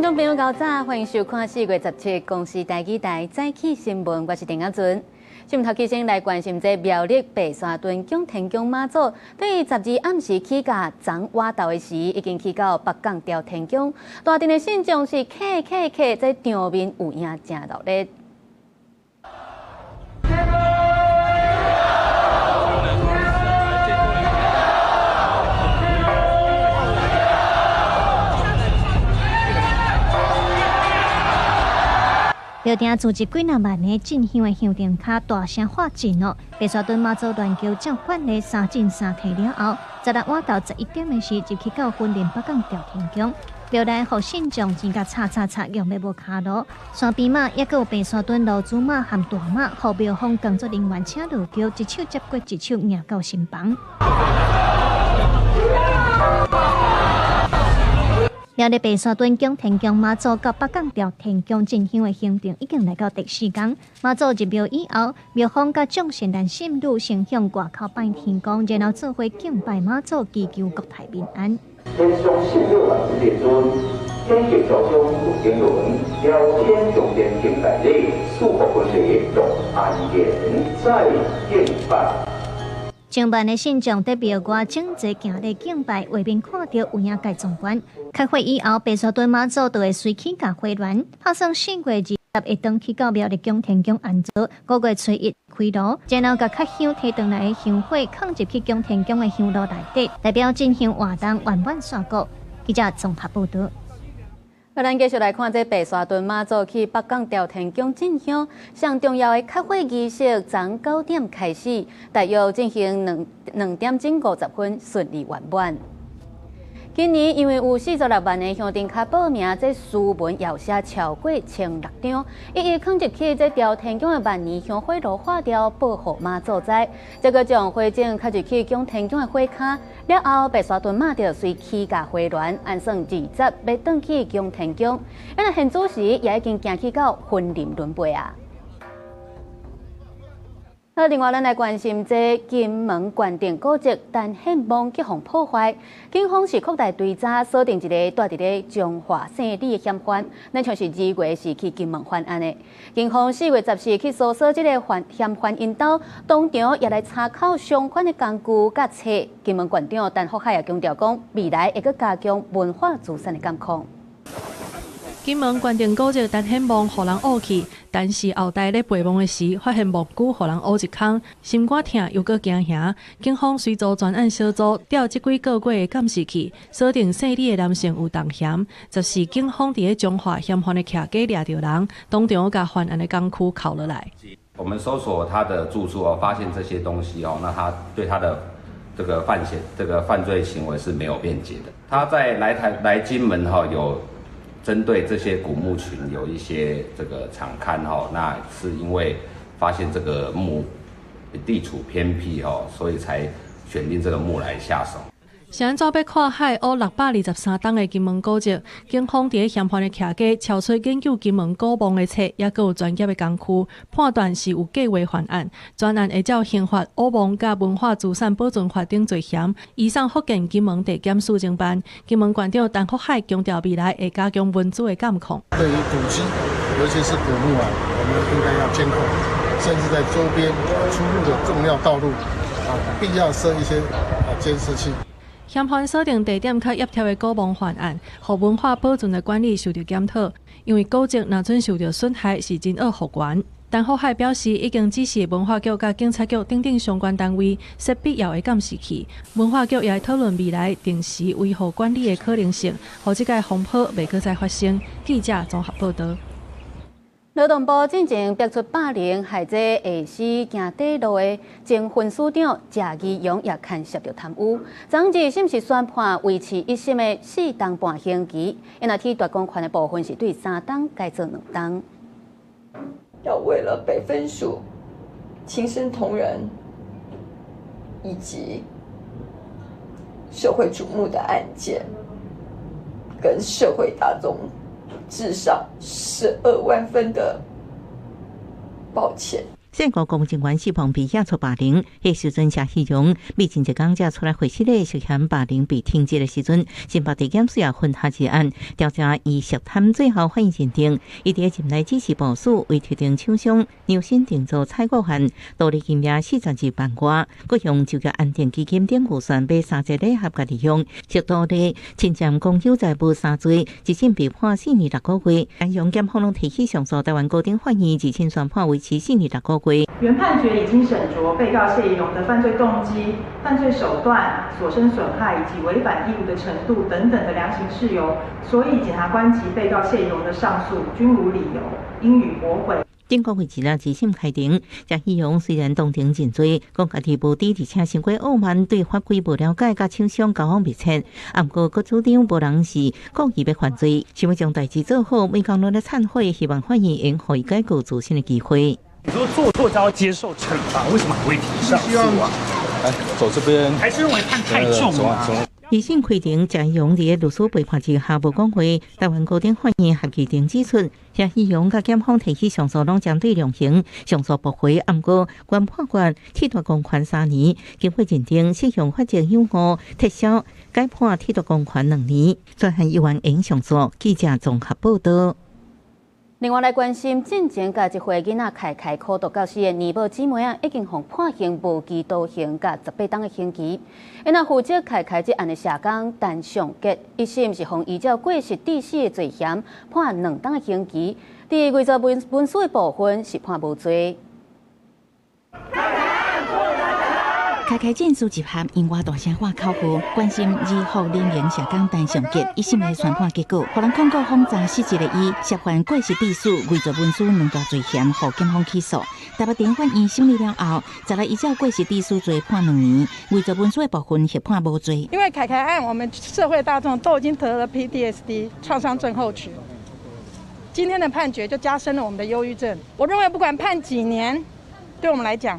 眾朋友，早歡迎收看4月17公視台語台早起新聞，我是鄭亞尊。新聞頭起先來關心這苗栗白沙屯蔣天宮媽祖，對12暗時起駕昨晚晝的時，已經去到北港朝天宮。大陣的信眾是客客客，這場面有影誠熱鬧。廟埕組織幾若萬个進香的香燈跤大聲喝陣哦！白沙屯媽祖鸞轎照慣例三進三退了後，16晚晝11點的時，入去到雲林北港朝天宮。廟內予信眾真甲吵吵吵，用欲無跤路。山邊媽抑閣有白沙屯羅祖媽和大媽，予廟方工作人員請落轎，一手接過，一手迎到新房。苗栗白沙屯蔣天宮媽祖佮北港朝天宮進香的行程已經來到第四天。媽祖入廟以後，廟方佮眾善男信女先向外口拜天公，然後做伙敬拜媽祖，祈求國泰民安。天上聖女萬世尊，天極祖宗有經綸，朝天上殿敬大禮，四福分離樂安然再敬拜。上萬的信眾佇廟外整齊行禮敬拜，畫面看著有影蓋壯觀。開會以後，白沙屯媽祖就會隨起駕火輪，拍算4月20會轉去到苗栗蔣天宮安座，5月初一開爐，然後共較香提轉來的香火囥入去蔣天宮的香爐內底，代表進香活動圓滿煞過。記者綜合報導。好，咱繼續來看這白沙屯媽祖去北港朝天宮進香，上重要的開火儀式，昨9點開始，大約進行2點整50分順利圓滿。今年因為有46萬个香燈跤報名，這書文搖寫超過1600張，一一囥入去這朝天宮的萬年香火爐化掉，報予媽祖知。這個將火種囥入去蔣天宮的火跤了後，白沙屯媽就隨起駕火輪，按算20欲轉去蔣天宮。因為現此時也已經行去到雲林崙背啊。好，另外，咱來關心這金門縣定古蹟陳憲望去予破壞，警方是擴大追查，鎖定一个蹛佇咧彰化姓李的嫌犯，咱像是2月時去金門犯案的。警方4月14去搜索這个嫌犯𪜶兜，當場也來查扣相關的工具佮冊。金門縣長陳福海也強調講，未來會閣加強文化資產的監控。金門縣定古蹟陳憲望予人挖去，但是後代咧陪墓的時，發現墓龜予人挖一空，心肝疼又閣驚嚇。警方隨組專案小組調這幾個月的監視器，鎖定姓李的男性有動嫌。14警方佇咧彰化嫌犯的徛家掠著人，當場共犯案的工具扣落來。我們搜索他的住處哦，發現這些東西哦，那他對他的這個犯嫌、這個犯罪行為是沒有辯解的。他在來台來金門哈有針對這些古墓群有一些這個場勘哈，那是因為發現這個墓地處偏僻哦，所以才選定這個墓來下手。是按怎欲跨海挖623噸的金門古蹟？警方佇咧嫌犯的徛家抄出研究金門古墓的冊，抑閣有專業的工具，判斷是有計畫犯案。專案會照刑法、挖墓佮文化資產保存法等罪嫌，移送福建金門地檢署偵辦。金門縣長陳福海強調，未來會加強文資的監控。對於古蹟，尤其是古墓啊，我們應該要監控，甚至在周邊出入的重要道路啊，必要設一些啊監視器。嫌犯鎖定地點較挹注的古墓犯案，予文化保存的管理受著檢討，因為古蹟若準受著損害，是真惡復原。陳福海表示，已經指示文化局佮警察局等等相關單位設必要的監視器。文化局也會討論未來定時維護管理的可能性，予這個風波袂閣再發生。記者綜合報導。勞動部進前逼出百人害這下死行短路的前分署長謝宜陽也牽涉著貪污，昨日是毋是宣判維持一審的4冬半刑期？因若去奪公權的部分是對3冬改做2冬。要為了北分署親身同仁以及社會矚目的案件，跟社會大眾致上12萬分的抱歉。全國公務員死亡被惹出霸凌，彼時陣謝希榮未前一工才出來回釋咧，涉嫌霸凌被停職的時陣，新北地檢署也分下一案調查，伊涉貪最後法院認定，伊佇任內指示部屬為特定廠商量身定做採購案，多利金額42萬外，閣用就業安定基金等預算買三隻禮盒共利用，涉盜利侵佔公有財物三罪，一審被判4年6個月。安陽檢方攏提起上訴，台灣高等法院二審宣判維持4年6個月。原判決已經審酌被告謝宜容的犯罪動機、犯罪手段、所生損害以及違反義務的程度等等的量刑事由，所以檢察官及被告謝宜容的上訴均無理由，應予駁回。頂個月二審開庭，謝宜容雖然當庭認罪，講家己無知，而且傷過傲慢，對法規無了解，佮廠商交往密切。毋過，閣主張無人是故意欲犯罪，想欲將代誌做好，每工攏咧懺悔，希望法院會予伊改過自新的機會。你說做錯就要接受懲罰，為什麼還會提上訴啊？來，走這邊。還是認為判太重啊？二審開庭，謝宜容佇律師陪伴之下無講話。台灣高等法院合議庭指出，謝宜容佮檢方提起上訴，攏針對量刑上訴駁回，毋過原判決褫奪公權3年，經過認定適用法則有誤，撤銷改判褫奪公權2年。全案猶原會上訴。記者綜合報道。另外來關心，進前共一歲囡仔凱凱苦毒到死的尼母姊妹仔，已經予判刑無期徒刑佮18冬的刑期。那負責凱凱這案的社工陳尚杰，一審是予依照過失致死的罪嫌判2冬的刑期，佇偽造文書的部分是判無罪。凱凱戰士集合，因外大聲喊口號，關心醫護人員社工陳尚杰一審的宣判結果，予人控告謊詐失職的伊涉犯過失致死、偽造文書兩大罪嫌，予檢方起訴。台北地法院審理了後，十日依照過失致死罪判2年，偽造文書的部分協判無罪。因為凱凱案，我們社會大眾都已經得了 PTSD 創傷症候群，今天的判決就加深了我們的憂鬱症。我認為不管判幾年，對我們來講，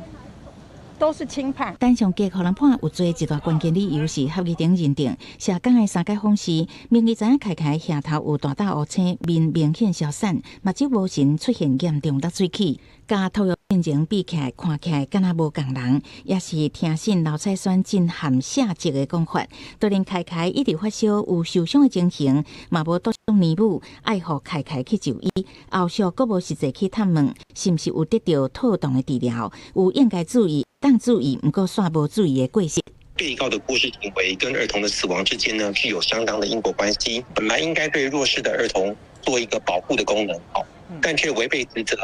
都是輕判。陳尚杰予人判有罪，一大關鍵理由是合議庭認定社工的三解方式，明明知影凱凱額頭有大道烏青，面明顯消散，目睭無神，出現嚴重落水氣，佮吐藥進前比起來，看起來敢若無仝人，也是聽信劉彩萱真含下級的講法。對連凱凱一直發燒有受傷的情形，嘛無督促尼母愛予凱凱去就醫，後續閣無實際去探問，是毋是有得到妥當的治療，有應該注意。當注意，毋過煞無注意的過失。被告的過失行為跟兒童的死亡之間呢，具有相當的因果關係。本來應該對弱勢的兒童做一個保護的功能，但卻違背職責，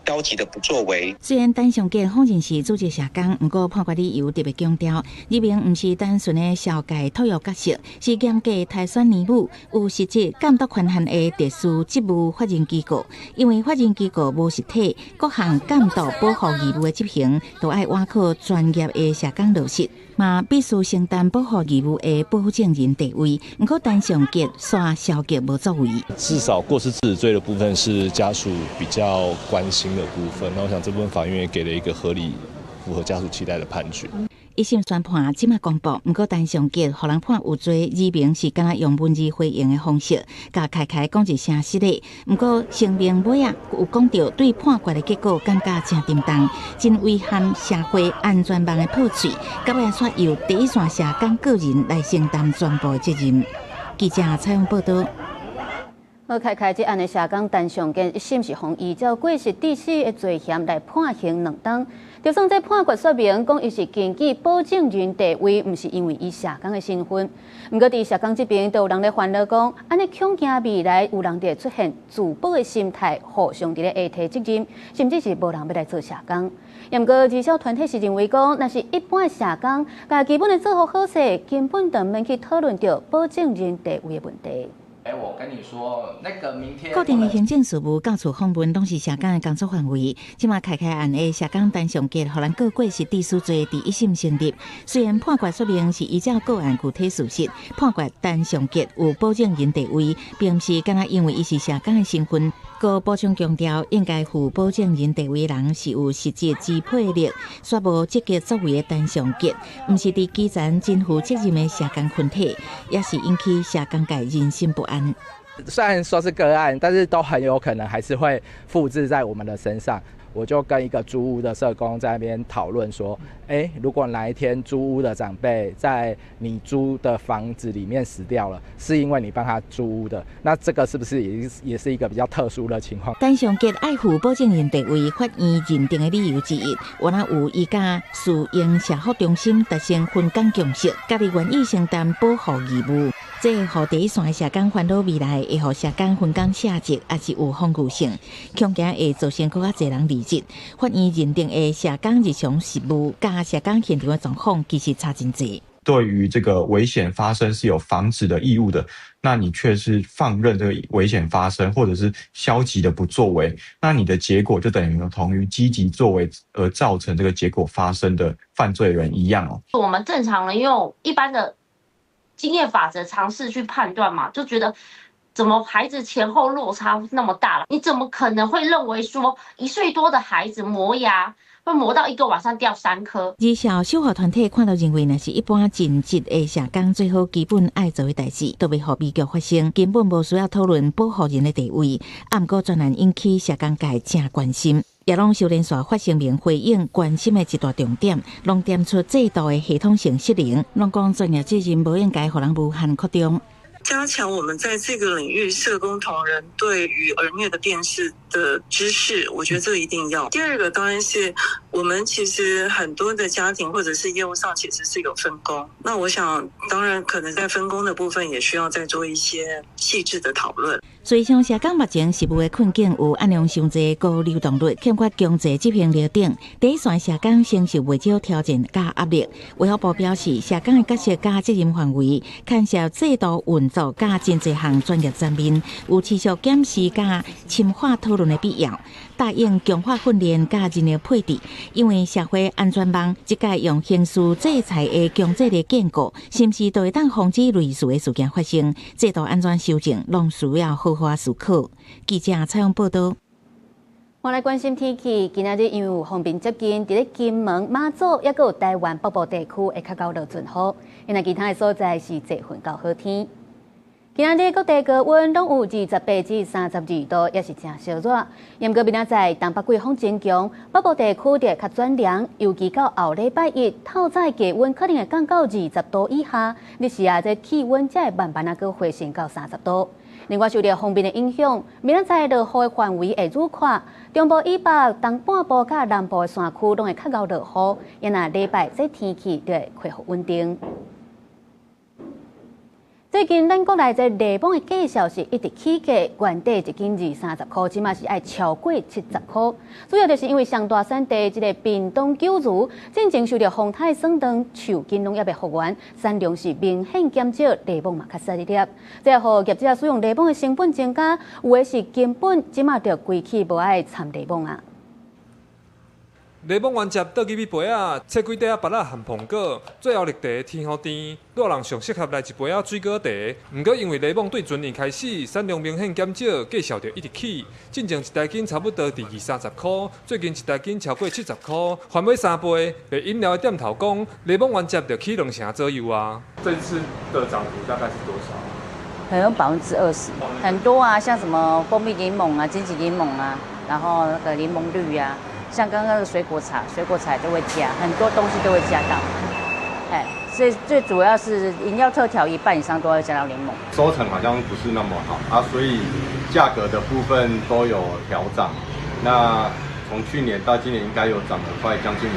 消極的不作為。雖然陳尚杰否認是組織社工，毋過判決理由特別強調，入面毋是單純的消解托育角色，是嚴格篩選尼母有實質監督權限的特殊職務法人機構。因為法人機構無實體，各項監督保護義務的執行，都愛倚靠專業的社工落實，嘛必須承擔保護義務的保證人地位。毋過陳尚杰煞消極無作為。至少過失致死罪的部分是家屬比較關心的部分，那我想這部分法院也給了一個合理、符合家屬期待的判決。一審宣判這馬公布，毋過陳尚杰予人判有罪，指明是敢若用文字回應的方式，共凱凱講一聲失禮。毋過聲明尾仔有講著對判決的結果感覺誠沉重，真遺憾社會安全網的破碎，到尾煞由第一線社工個人來承擔全部的責任。記者採訪報道。好，凱凱這案的社工陳尚杰一審是予依照過失致死的罪嫌來判刑2冬。就算這判決說明，講伊是根據保證人地位，毋是因為伊社工的身份。毋過佇社工這邊，都有人咧煩惱講，按呢恐驚未來有人佇會出現自保的心態，互相佇咧下推責任，甚至是無人欲來做社工。毋過，兒少團體是認為講，若是一般的社工，共基本的做予好勢，根本就毋免去討論著保證人地位的問題。我跟你說，那個明天固定的行政事務到厝訪問，攏是社工的工作範圍。這馬凱凱案的社工陳尚杰，予人告過失致死罪，佇一審成立。雖然判決說明是依照個案具體事實，判決陳尚杰有保證人地位，並毋是干焦因為伊是社工的身份。閣補充強調，應該負保證人地位人是有實質支配力，煞無積極作為的陳尚杰，毋是佇基層真負責任的社工群體，也是引起社工界人心不安。雖然說是個案，但是都很有可能還是會複製在我們的身上。我就跟一個租屋的社工在那邊討論說，欸，如果哪一天租屋的長輩在你租的房子裡面死掉了，是因為你幫他租屋的，那這個是不是也是一個比較特殊的情況？陳尚潔愛負保證人地位，法院認定的理由之一，原來有伊佮私營社福中心達成分工共識，家己願意承擔保護義務。這會予第一線的社工煩惱未來會予社工分工卸責，抑是有防禦性，恐驚會造成閣較濟人離職。法院認定的社工日常實務，佮社工現場的狀況其實差真濟。對於這個危險發生是有防止的義務的，那你卻是放任這個危險發生，或者是消極的不作為，那你的結果就等於同於積極作為而造成這個結果發生的犯罪人一樣哦。我們正常人用一般的經驗法則嘗試去判斷嘛，就覺得怎麼孩子前後落差那麼大了？你怎麼可能會認為說1歲多的孩子磨牙會磨到一個晚上掉3顆？兒少守護團體看到認為，若是一般盡職的社工做好基本愛做的代誌，都袂予悲劇發生，根本無需要討論保護人的地位。啊，毋過專案引起社工界誠關心，也攏收連續發聲明回應關心的一大重點，攏點出制度的系統性失靈，攏講專業責任無應該予人無限擴張。加強我們在這個領域社工同仁對於兒虐的辨識的知識，我覺得這個一定要。第二個當然是我們其實很多的家庭或者是業務上其實是有分工，那我想當然可能在分工的部分也需要再做一些細緻的討論。隨像社工目前實務的困境有案量傷濟、高流動率、欠缺強制執行力等，第一線社工承受袂少挑戰佮壓力。衛福部表示，社工的角色佮責任範圍，牽涉制度運作佮真濟項專業層面，有持續檢視佮深化討論的必要。答應強化訓練佮人力配置，因為社會安全網這屆用刑事制裁的強制力建構，是毋是就會當防止類似的事件發生？制度按怎修正，攏需要好好思考。記者採訪報道。我來關心天氣，今仔日因為有鋒面接近，佇咧金門、馬祖，抑閣有台灣北部地區會較𠢕落陣雨。因為其他的所在是濟雲到好天。今仔日各地高溫攏有28至32度，也是誠燒熱。毋過明仔載東北季風增強，北部地區就會較轉涼，尤其到後禮拜一，透早低溫可能會降到20度以下。日時啊，這氣溫才會慢慢仔閣回升到30度。另外，受著鋒面的影響，明仔載落雨的範圍會愈闊，中部以北、東半部佮南部的山區攏會較𠢕落雨。因那禮拜這天氣就會恢復穩定。最近咱國內這檸檬的價數是一直起價，原底一斤二三十箍，這馬是愛超過70箍。主要就是因為上大產地這个屏東九如，進前受著風颱損斷，樹根攏猶未復原，產量是明顯減少，檸檬嘛較細粒。這予業者使用檸檬的成本增加，有的是根本這馬就規氣無愛摻檸檬啊。檸檬完接倒入去杯仔，切幾塊仔芭樂和蘋果，最後綠茶天予甜。熱人上適合來一杯仔水果茶。毋過因為檸檬對全年開始產量明顯減少，價數就一直起。進前一大斤差不多佇二三十箍，最近一大斤超過70箍，翻倍3倍。賣飲料的店頭講，檸檬原接就起2成左右啊。這次的漲幅大概是多少？可能20%，很多啊，像什麼蜂蜜檸檬啊、金桔檸檬啊，然後那個檸檬綠啊。像剛剛的水果茶，水果茶都會加，很多東西都會加到，哎，所以最主要是飲料特調一半以上都要加到檸檬。收成好像不是那麼好啊，所以價格的部分都有調漲。那從去年到今年，應該有漲了快將近50%。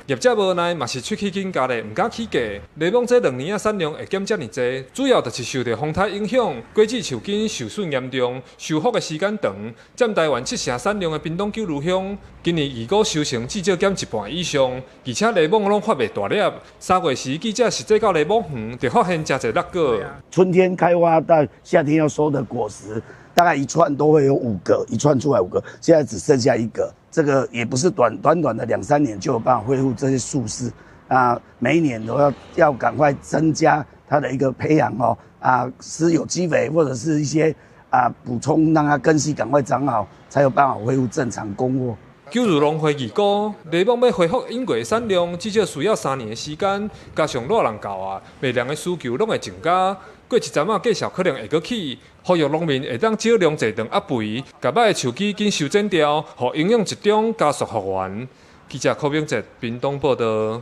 業者無奈，嘛是喙齒緊咬咧，毋敢起價。檸檬這兩年仔產量會減遮爾濟，主要就是受著風颱影響，果子樹根受損嚴重，修復的時間長。佔台灣7成產量的屏東九如鄉，今年預估收成至少減一半以上，而且檸檬攏發袂大粒。3月時，記者實際到檸檬園，就發現誠濟落果。春天開花到夏天要收的果實，大概一串都會有5個，一串出來5個，現在只剩下1個。這個也不是短短的2、3年就有辦法恢復這些樹勢啊，每一年都要趕快增加它的一個培養哦，啊，施有機肥或者是一些啊補充，讓它根系趕快長好，才有辦法恢復正常供貨。九如農會預估，檸檬欲恢復隱過產量，至少需要3年的時間。加上熱人到啊，賣涼的需求攏會增加。過一陣仔價數可能會閣起，呼籲農民會當少量坐頓壓肥，共歹的樹枝緊修剪掉，予營養集中，加速復原。記者柯炳哲屏東報導。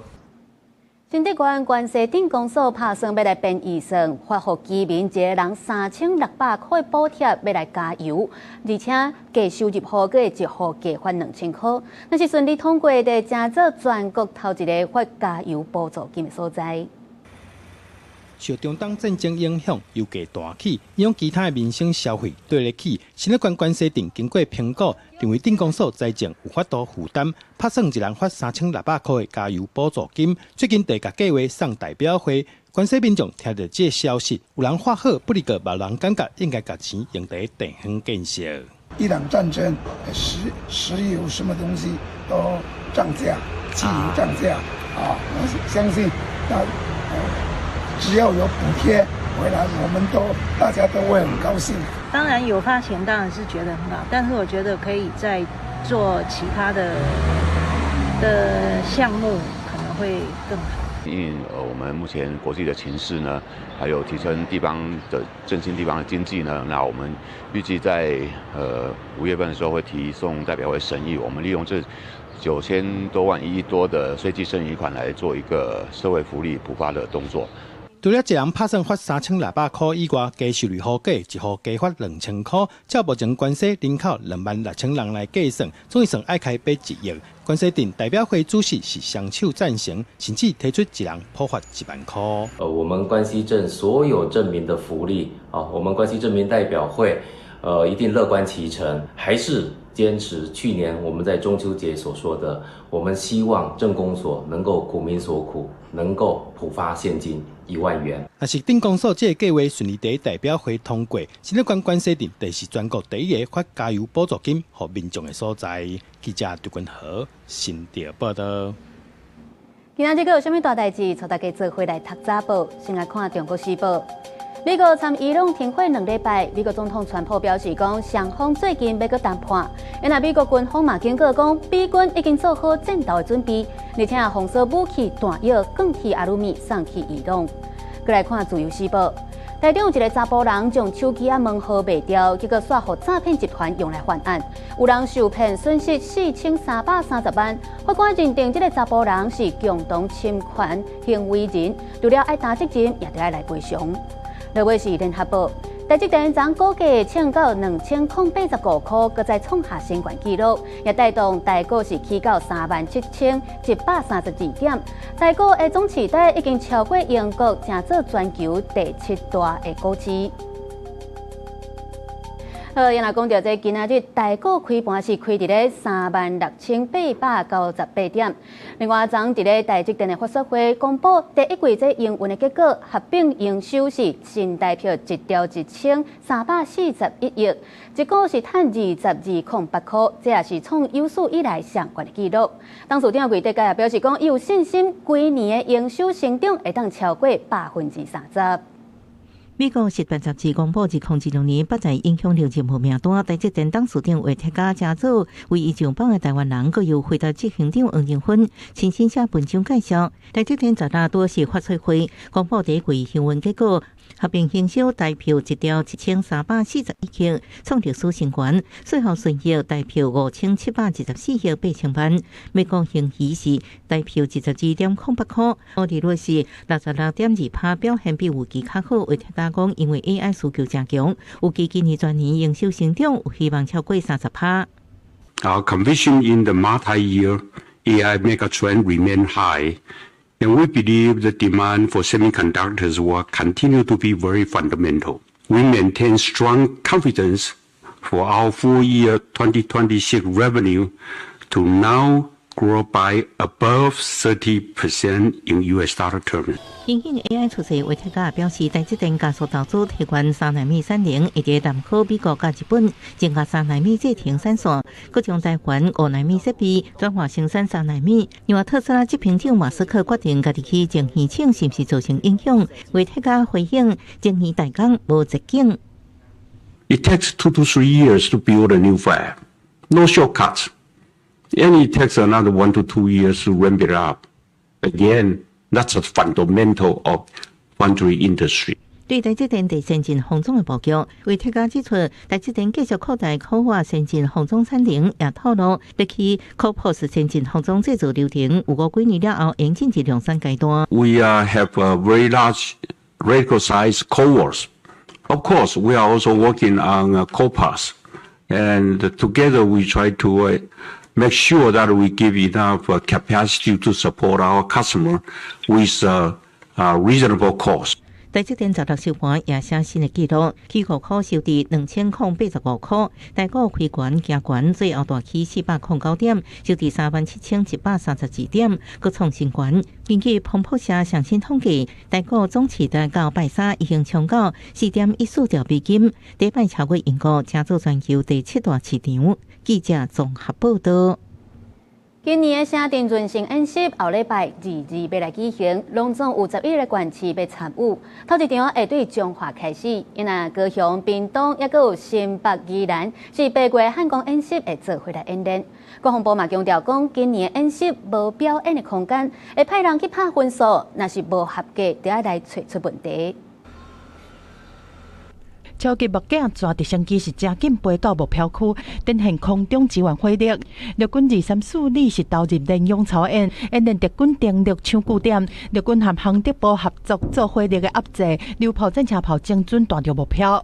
新竹縣關西鎮公所拍算欲來編預算，發予居民一个人3600塊補貼，欲來加油，而且低收入戶閣會一戶加發2000塊。若是順利通過，就成做全國頭一个發加油補助金的所在。受中東戰爭影響，油價大起，影響其他的民生消費綴咧起。新竹縣關西鎮經過評估，認為鎮公所財政有法度負擔，拍算一人發3600塊的加油補助金。最近就共計畫送代表會，關西民眾聽著這个消息，有人發好，不過嘛有人感覺應該共錢用佇地方建設。伊朗戰爭，石油什麼東西都漲價，汽油漲價啊！我相信，只要有補貼回來，我們都大家都會很高興。當然有發錢，當然是覺得很好，但是我覺得可以再做其他的項目，可能會更好。因為我們目前國際的情勢呢，還有提升地方的振興地方的經濟呢，那我們預計在5月份的時候會提送代表會審議，我們利用這9000多萬1億多的稅計剩餘款來做一個社會福利普發的動作。除了一人拍算發3600塊以外，低收入戶閣一戶加發2000塊。照目前關西人口26,000人來計算，總預算愛開欲1億。關西鎮代表會主席是雙手贊成，甚至提出一人普發1萬塊。我們關西鎮所有鎮民的福利啊，我們關西鎮民代表會，一定樂觀其成，還是堅持去年我們在中秋節所說的，我們希望鎮公所能夠苦民所苦，能夠普發現金1萬元。若是鎮公所這个計畫順利佇代表會通過，新竹縣關西鎮就是全國第一个發加油補助金予民眾的所在。記者杜君和新竹報導。今仔日閣有啥物大代誌？帶大家做伙來讀早報。先來看《中國時報》。美國參伊朗停火2禮拜，美國總統川普表示講，雙方最近欲閣談判。若美國軍方嘛警告講，美軍已經做好戰鬥的準備，而且封鎖武器彈藥、鋼鐵、阿魯米送去伊朗。閣來看《自由時報》，台中有一个查埔人將手機仔門號賣掉，結果煞予詐騙集團用來犯案，有人受騙損失4330萬。法官認定這个查埔人是共同侵權行為人，除了愛擔責任，也著愛來賠償。落尾是聯合報，台積電昨股價衝到2085塊，閣再創下新高紀錄，也帶動台股是起到37,132點。台股的總市值已經超過英國，成做全球第七大的股市。好，若講著這今仔日台股開盤是開佇咧36,898點。另外，昨佇咧台積電的法說會公布第一季這營運的結果，合併營收是新台幣1兆1341億，一股是賺22.08塊，這也是創有史以來上懸的紀錄。董事長魏哲家也表示講，伊有信心，規年的營收成長會當超過30%。美國失敗雜誌公布，2026年不在影響力人物名單。台積電董事長魏哲家成做唯一上榜的台灣人，閣由輝達執行長黃仁勳親身寫文章介紹。台積電昨昏拄是法說會公布第一季營運結果，合併營收台幣1兆1341億，創歷史新高；稅後純益台幣5724億8000萬。每股盈餘是台幣22.08塊，毛利率是66.2%，表現比預期較好。魏哲家講，因為 AI 需求誠強，預計今年全年營收成長有希望超過30%。 Our conviction in the multi-year AI megatrend remain high, and we believe the demand for semiconductors will continue to be very fundamental. We maintain strong confidence for our full year 2026 revenue to now grow by above 30% in US dollar terms. 因應 AI 趨勢，魏哲家表示，台積電加速投資提懸3納米產能，會佇南韓、美國佮日本增加三納米製程產線，閣將台灣5納米設備轉化生產三納米。另外，特斯拉執行長馬斯克決定家己起晶圓廠，是毋是造成影響？魏哲家回應：晶圓代工無捷徑。 It takes 2 to 3 years to build a new fab, no shortcuts. And it takes another 1 to 2 years to ramp it up. Again, that's a fundamental of foundry industry. 對台積電佇先進封裝的布局，魏哲家指出，台積電繼續擴大考核先進封裝產能，也透露欲去 CoWoS 先進封裝製造流程，有五幾年了後，會進入量產階段。 We have a very large reticle size CoWoS. Of course, we are also working on CoPoS, and together we try to make sure that we give enough capacity to support our customer with reasonable cost. 台積電十六收盤也寫新的紀錄，起五箍收佇2085箍，台股開懸行懸，最後大起409點，收佇37,132點，閣創新懸。根據彭博社上新統計，台股總市值到拜三已經衝到4.14兆美金，第一擺超過英國，成做全球第七大市場。記者綜合報道。今年的城鎮韌性演習後禮拜二二欲來舉行，攏總有11个縣市欲參與。頭一場會對彰化開始，因為高雄、屏東，抑閣有新北、宜蘭，是八月漢光演習會做伙來演練。國防部嘛強調講，今年演習無表演的空間，會派人去拍分數，若是無合格，就愛來揣出問題。超級目鏡蛇直升機是誠緊飛到目標區，展現空中支援火力。陸軍234旅是投入聯勇操演，演練敵軍登陸搶據點。陸軍和航德部合作做火力的壓制，榴炮戰車炮精準彈著目標。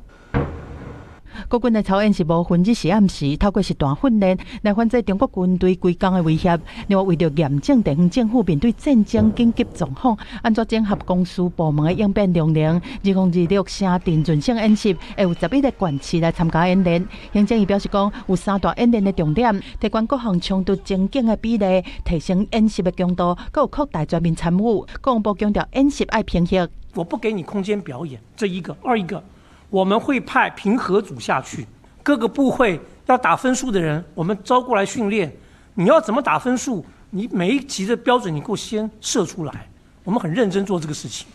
國軍的操演是無分日時暗時，透過實彈訓練來反制中國軍隊規工的威脅。另外，為著嚴正地方政府面對戰爭緊急狀況，按怎整合公私部門的應變量能？2026城鎮韌性演習會有11個縣市來參加演練。行政院表示講，有三大演練的重點：提懸各項衝突情景的比例，提升演習的強度，閣有擴大全民參與。國防部強調，演習愛平衡。我不給你空間表演，這一個，二一個。我們會派評核組下去，各個部會要打分數的人，我們招過來訓練。你要怎麼打分數？你每一級的標準，你給我先設出來。我們很認真做這個事情，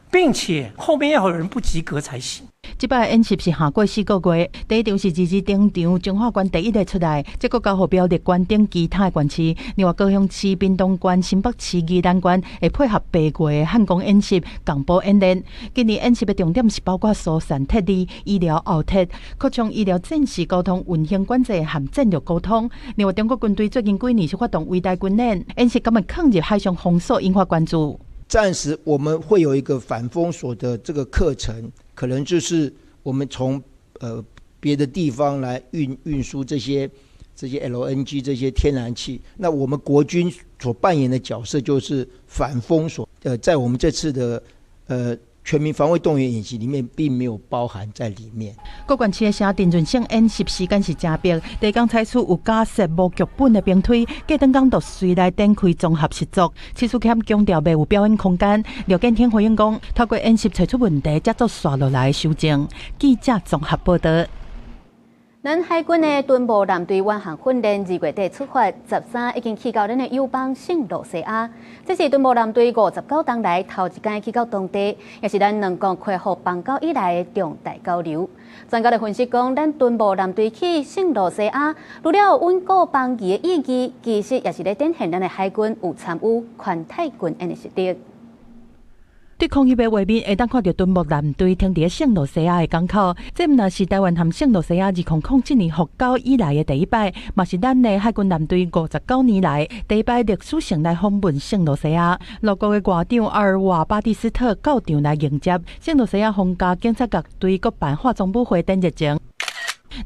並且後面要有人不及格才行。這擺演習是下過4個月，第一場是二二登場，彰化縣第一个出來，這閣交予苗栗縣等其他的縣市。另外，高雄市、屏東縣、新北市、宜蘭縣會配合八月的漢光演習，共步演練。今年演習的重點是包括疏散撤離、醫療後撤、擴充醫療戰時溝通、運行管制和戰略溝通。另外，中國軍隊最近幾年是發動圍台軍演，演習敢會囥入海上封鎖，引發關注。暫時我們會有一個反封鎖的這個課程，可能就是我們從別的地方來運輸這些 LNG 這些天然氣。那我們國軍所扮演的角色就是反封鎖。在我們這次的全民防衛動員演習裡面，並沒有包含在裡面。各縣市的城鎮韌性演習時間是誠迫，第一工採取有假設無劇本的兵推，過轉工就隨來展開綜合實作。徐淑謙強調，袂有表演空間。廖建天回應講，透過演習揣出問題，才做紲落來修正。記者綜合報道。咱海軍的敦睦艦隊遠航訓練2月底出發，13已經去到咱的友邦聖露西亞。這是敦睦艦隊59冬來頭一擺去到當地，也是咱兩國恢復邦交以來的重大交流。專家的分析講，咱敦睦艦隊去聖露西亞，除了穩固邦誼的意義，其實也是咧展現咱的海軍有參與環太軍演的實力。對空翕的畫面，會當看著敦睦艦隊停佇聖露西亞的港口。這毋但是台灣和聖露西亞2007年復交以來的第一擺，嘛是咱的海軍艦隊59年來第一擺歷史性來訪問聖露西亞。陸國的外長阿爾瓦巴蒂斯特到場來迎接聖露西亞皇家警察樂隊，閣辦化妝舞會等熱情。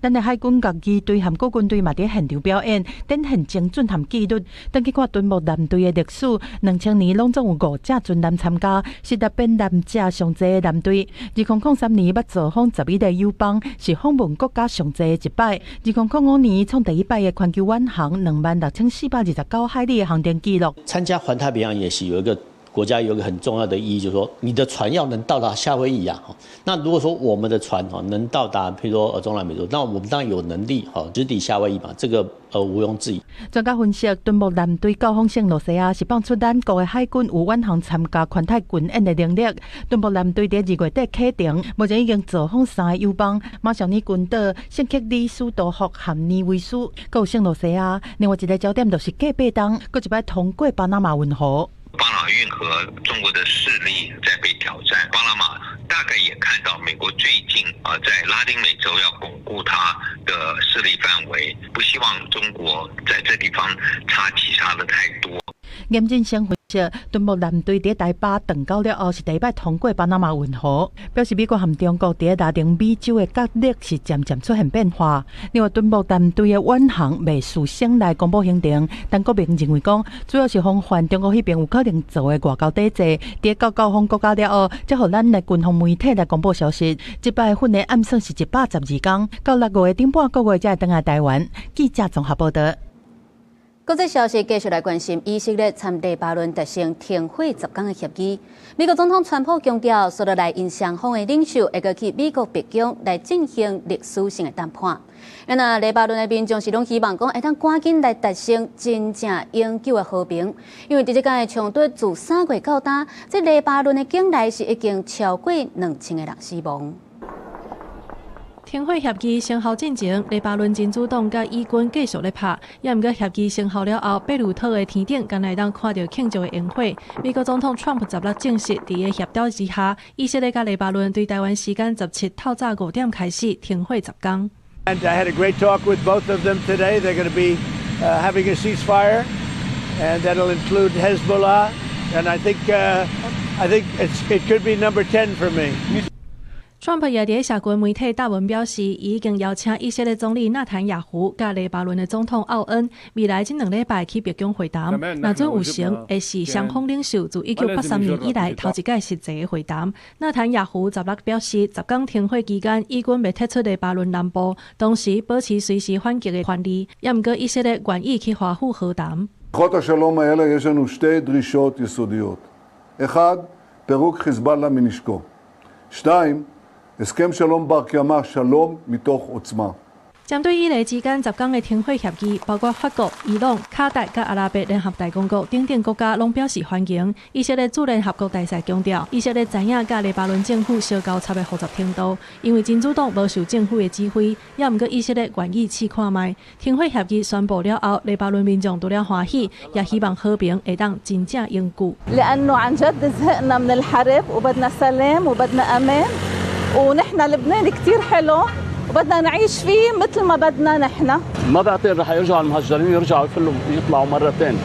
咱的海軍樂技隊和國軍隊嘛佇現場表演，展現精準和紀律。轉去看敦睦艦隊的歷史，2000年攏總有五隻船艦參加，是特編艦隻上濟的艦隊。2003年捌造訪11個友邦，是訪問國家上濟的一擺。2005年創第一擺的環球遠航26,429海里的航程紀錄。參加環太平洋演習有一個國家有一個很重要的意義，就是說你的船要能到達夏威夷啊。那如果說我們的船能到達，譬如說中南美洲，那我們當然有能力直抵夏威夷嘛。這個毋庸置疑。專家分析，敦睦艦隊到訪聖露西亞是放出咱國的海軍有遠航參加環太軍演的能力。敦睦艦隊佇2月底啟程，目前已經造訪三个友邦：馬紹爾群島、聖克里斯多福和尼維斯，閣有聖露西亞。另外一個焦點就是過八冬，閣一擺通過巴拿馬運河。巴拿馬運河中國的勢力在被挑戰。巴拿馬大概也看到美國最近啊在拉丁美洲要鞏固它的勢力範圍，不希望中國在這地方插旗插得太多。嚴振聲分析，敦睦艦隊佇台巴斷交了後，是第一擺通過巴拿馬運河，表示美國和中國佇拉丁美洲的角力是漸漸出現變化。另外，敦睦艦隊的遠航袂事先來公布行程，陳國明認為講，主要是防範中國彼邊有可能做的外交抵制。佇到交鋒國家了後，才予咱的軍方媒體來公布消息。這擺訓練按算是112天，到6月頂半個月才會轉來台灣。記者綜合報道。國際消息繼續來關心，以色列參黎巴嫩達成停火10天的協議。美國總統川普強調，紲落來𪜶雙方的領袖會閣去美國白宮來進行歷史性的談判。那黎巴嫩的民眾是攏希望講會當趕緊來達成真正永久的和平，因為佇這個的衝突自3月到今，這黎巴嫩的境內是已經超過2000個人死亡。停火協議生效進前，黎巴嫩真主黨佮以軍繼續咧拍，也毋過協議生效了後，貝魯特的天頂敢若會當看著慶祝的煙火。美國總統川普十六證實，佇個協調之下，以色列佮黎巴嫩對台灣時間17透早5點開始停火10天。 And I had a great talk with both of them today. They're going to be having a ceasefire, and that'll include Hezbollah. And I think it could be number 10 for me. 川普也佇社群媒體貼文表示，伊已經邀請以色列總理納坦雅胡佮黎巴嫩的總統奧恩，未來這2禮拜去白宮會談。若準有成，會是雙方領袖自1983年以來頭一擺實際的會談。納坦雅胡十六表示，十天停火期間，以軍袂撤出黎巴嫩南部，同時保持隨時反擊的權利。也毋過以色列願意去華府和談。 כוחות השלום האלה יש לנו שתי דרישות יסודיות. אחד, פירוק חיזבאללה מנשקו. שתיים, הסכם שלום בר קיימא, שלום מתוך עוצמה. 針對以黎之間10天的停火協議，包括法國、伊朗、卡達佮阿拉伯聯合大公國等等國家攏表示歡迎。以色列駐聯合國大使強調，以色列知影佮黎巴嫩政府相交插的複雜程度，因為真主黨無受政府的指揮，也毋過以色列願意試看覓。停火協議宣布了後，黎巴嫩民眾除了歡喜，也希望和平會當真正永久。 لأنه عن جد زهقنا من الحرب وبدنا سلام وبدنا أمان ونحن لبنان كتير حلو وبدنا نعيش فيه مثل ما بدنا نحن. ما بعتقد رح يرجعوا المهجرين يرجعوا يفلوا يطلعوا مرة ثانية،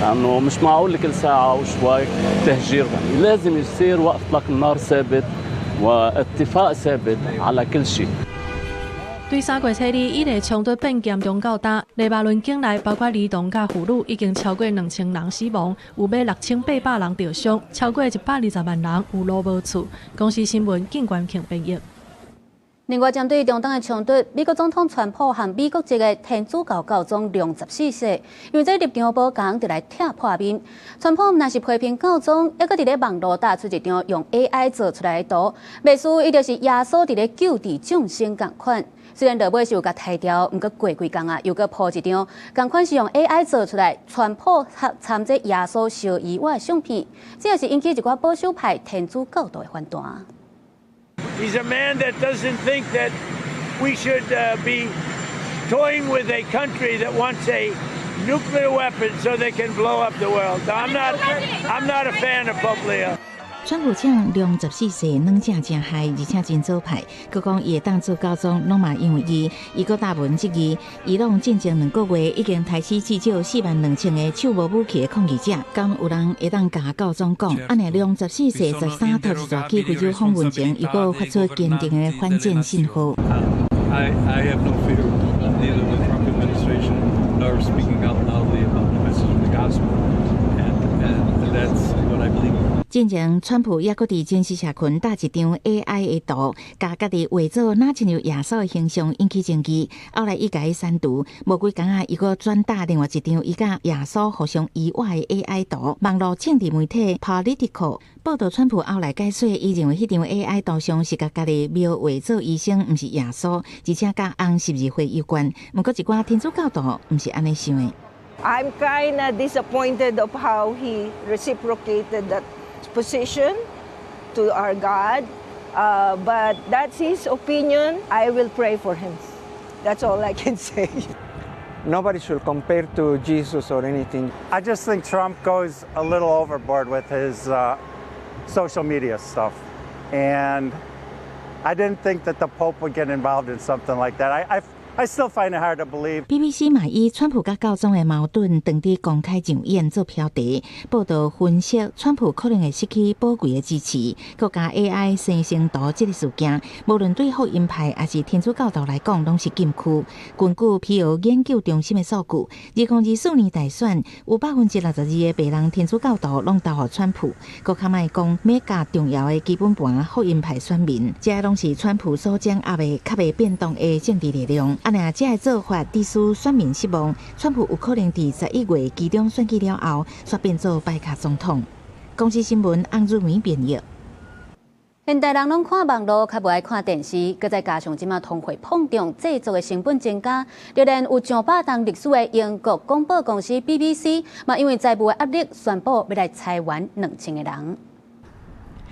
لأنه مش معقول كل ساعة وشوي تهجير. يعني لازم يصير وقف إطلاق النار ثابت واتفاق ثابت على كل شيء. 對3月初二，以黎衝突變嚴重到今，黎巴嫩境內包括兒童佮婦女，已經超過2000人死亡，有欲6800人著傷，超過120萬人有路無厝。公視新聞，靳關慶編譯。另外，針對中東的衝突，美國總統川普和美國籍的天主教教宗良十四世，因為這立場無仝，就來拆破面。川普毋但是批評教宗，猶閣佇咧網路貼出一張用 AI 做出來的圖，描述伊就是耶穌佇咧救治眾生仝款。雖然落尾是有共刣掉，毋過過幾工啊，又閣 po 一張，仝款是用 AI 做出來，川普參這耶穌相依偎的相片，這也是引起一寡保守派天主教徒的反彈。 He's a man that doesn't think that we should be toying with a country that wants a nuclear weapon so they can blow up the world. I'm not a fan of Pope Leo. 川普嗆良十四世軟正誠害，而且真左派，閣講伊會當做教宗，攏嘛因為伊。伊閣貼文質疑，伊朗戰爭2個月已經刣死至少4萬2千個手無武器的抗議者，敢有人會當共教宗講？按呢良十四世十三頭一逝去非洲訪問前，又閣發出堅定的反戰信號。 I have no fear of neither the Trump administration nor speaking out loudly about the message of the gospel. And that's what I believe. 進前，川普猶閣佇真實社群貼一張 AI 的圖，共家己畫做若親像耶穌的形象，引起爭議。後來伊共伊刪除，無幾工仔，伊閣轉貼另外一張伊佮耶穌互相依偎的 AI 圖。網路政治媒體 Politico 報導，川普後來解說，伊認為彼張 AI 圖像是共家己描畫做醫生，毋是耶穌，而且佮紅十字會有關。毋過一寡天主教徒毋是按呢想的。 I'm kind of disappointed of how he reciprocated that position to our God, but that's his opinion. I will pray for him. That's all I can say. Nobody should compare to Jesus or anything. I just think Trump goes a little overboard with his social media stuff. And I didn't think that the Pope would get involved in something like that. I still find it hard to believe. BBC 嘛以川普佮教宗的矛盾，當佇公開上演做標題，報道分析川普可能會失去寶貴的支持，閣加 AI 生成圖這个事件，無論對福音派抑是天主教徒來講，攏是禁區。根據皮尤研究中心的數據，2024年大選有62%的白人天主教徒攏投予川普，閣較莫講 MAGA 重要的基本盤福音派選民，這攏是川普所掌握的較袂變動的政治力量。啊，若這个做法致使選民失望，川普有可能佇11月期中選舉了後，煞變做擺跤總統。公視新聞翁汝美編譯。現代人攏看網路，較無愛看電視，閣再加上這馬通貨膨脹，製作的成本增加，就連有上百冬歷史的英國廣播公司 BBC，嘛因為財務的壓力，宣布欲來裁員2000个人。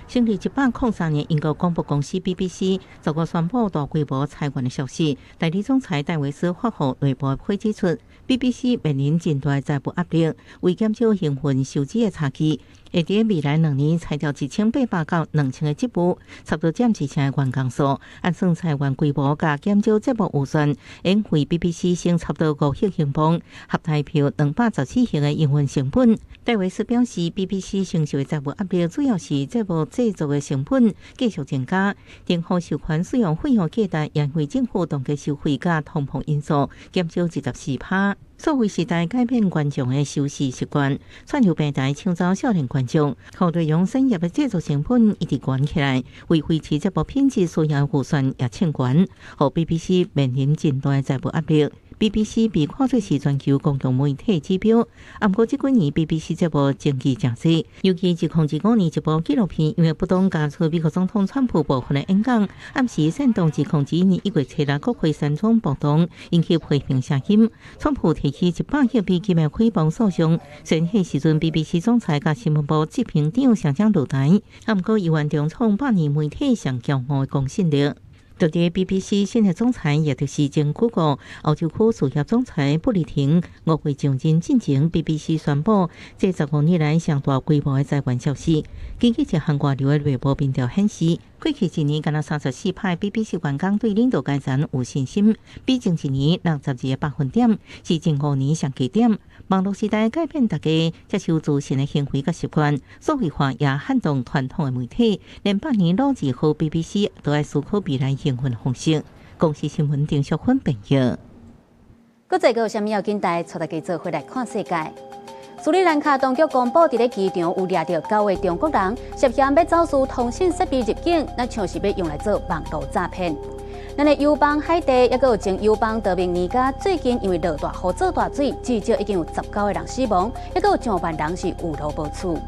成立103年，英國廣播公司 BBC 昨昏宣布大規模裁員的消息。代理總裁戴維斯發予內部會指出，BBC 面臨真大財務壓力，為減少營運收支的差距，會佇未來2年裁掉1800到2000個職務，差不多佔一成的員工數。按算裁員規模佮減少節目預算，會為 BBC 省差不多5億英鎊，合台幣214億的營運成本。戴維斯表示，BBC 承受的財務壓力主要是節目製作的成本繼續增加，政府授權使用費用價值，也為政府凍結收費佮通膨因素減少24%。數位時代改變觀眾的收視習慣，串流平台搶走少年觀眾，予內容產業的製作成本一直懸起來，為維持節目品質需要預算也衝懸，予 BBC 面臨真大的財務壓力。BBC 被看做是全球公共媒體指標，毋過這幾年 BBC 節目爭議誠濟，尤其2025年一部紀錄片，因為不當加出美國總統川普部分的演講，暗示煽動2021年1月7日國會山莊暴動，引起批評聲音。川普提起100億美金的誹謗訴訟，雖然彼時陣 BBC 總裁佮新聞部執行長雙雙落台，毋過猶原重創百年媒體上驕傲的公信力。就佇 BBC 新的總裁，也就是前谷歌歐洲區事業總裁布里廷5月上任進前，BBC 宣布這15年來上大規模的裁員消息。根據一項外流的內部民調顯示，過去一年干焦34%BBC 員工對領導階層有信心，比前一年62個百分點，是近5年上低點。網路時代改變大家接受資訊的行為佮習慣，數位化也撼動傳統的媒體，連百年老字號 BBC 都愛思考未來營運方式。公視新聞丁淑芬編譯。閣再閣有啥物要緊帶帶大家做伙來看世界。斯里蘭卡當局公布，佇咧機場有掠著九个中國人，涉嫌欲走私通信設備入境，若像是欲用來做網路詐騙。咱的友邦海地，抑閣有前友邦多明尼加，最近因為落大雨做大水，至少已經有19個人死亡，抑閣有上萬人是有路無厝。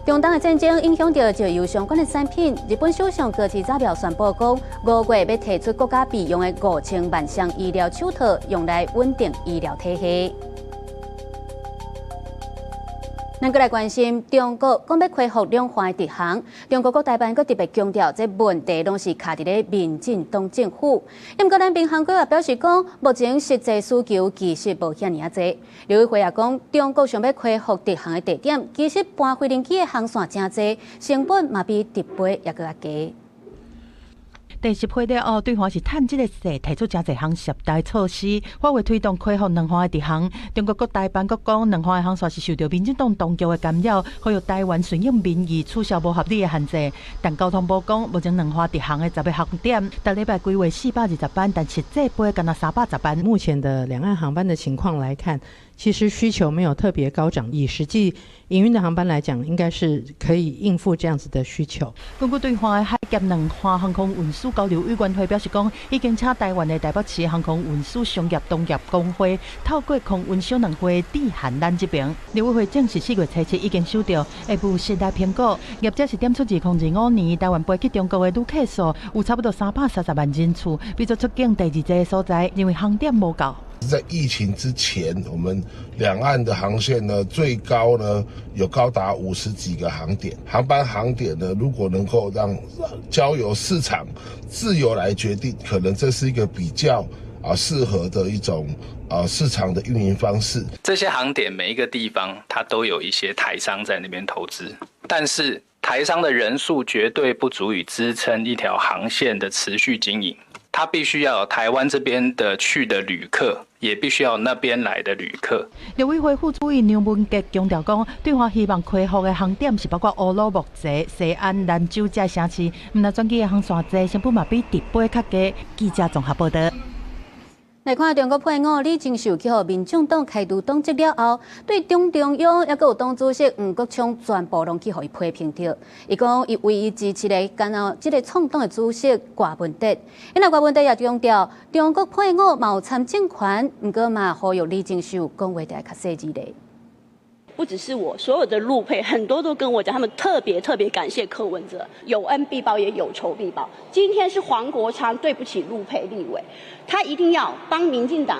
中東的戰爭影響著石油相關的產品。日本首相高市早苗宣布講，5月欲提出國家備用的5000萬箱醫療手套，用來穩定醫療體系。咱閣來關心中國講欲恢復兩岸的直航，中國國台辦閣特別強調，這問題攏是卡佇咧民進黨政府。毋過咱民航局也表示講，目前實際需求其實無遐爾仔濟。陸委會也講，中國想欲恢復直航的地點，其實搬飛行機的航線誠濟，成本嘛比直飛猶閣較低。第十會了後，對岸是趁這个勢提出誠濟項涉台措施，發話推動恢復兩岸的直航。中國國台辦閣講，兩岸的航線是受著民進黨當局的干擾，呼籲台灣順應民意，取消無合理的限制。但交通部講，目前兩岸直航的10個航點，逐禮拜規劃420班，但實際飛干焦310班。目前的兩岸航班的情況來看，其實需求沒有特別高漲，以實際營運的航班來講，應該是可以應付這樣子的需求。根據對岸的海峽兩岸航空運輸交流委員會表示講，已經請台灣的台北市航空運輸商業同業公會透過空運小兩會致函咱這邊。陸委會證實4月初7已經收到下部實來評估，業者是點出2025年台灣飛去中國的旅客數有差不多330萬人次，比做出境第二濟的所在，認為航點無夠。在疫情之前，我們兩岸的航線呢，最高呢有高達50幾個航點。航班航點呢，如果能夠讓交由市場自由來決定，可能這是一個比較适合的一种市场的运营方式。这些航点每一个地方，它都有一些台商在那边投资，但是台商的人数绝对不足以支撑一条航线的持续经营。它必须要有台湾这边的去的旅客，也必须要那边来的旅客。陆委会副主委梁文杰强调讲，对华希望开放的航点是包括乌鲁木齐、西安、兰州这城市，毋但转机的航线济，成本嘛比直飞较低。记者综合报道。来看中国配偶李钟秀去予民众党开除党籍了后，对党中央抑阁有党主席黄国昌全部拢去予伊批评著。伊讲伊唯一支持的，干焦这个创党的主席郭文德。因为郭文德也强调，中国配偶嘛有参政权，毋过嘛呼吁李钟秀讲话著爱较细致咧。不只是我，所有的陆配很多都跟我讲，他们特别特别感谢柯文哲，有恩必报也有仇必报。今天是黄国昌对不起陆配立委，他一定要帮民进党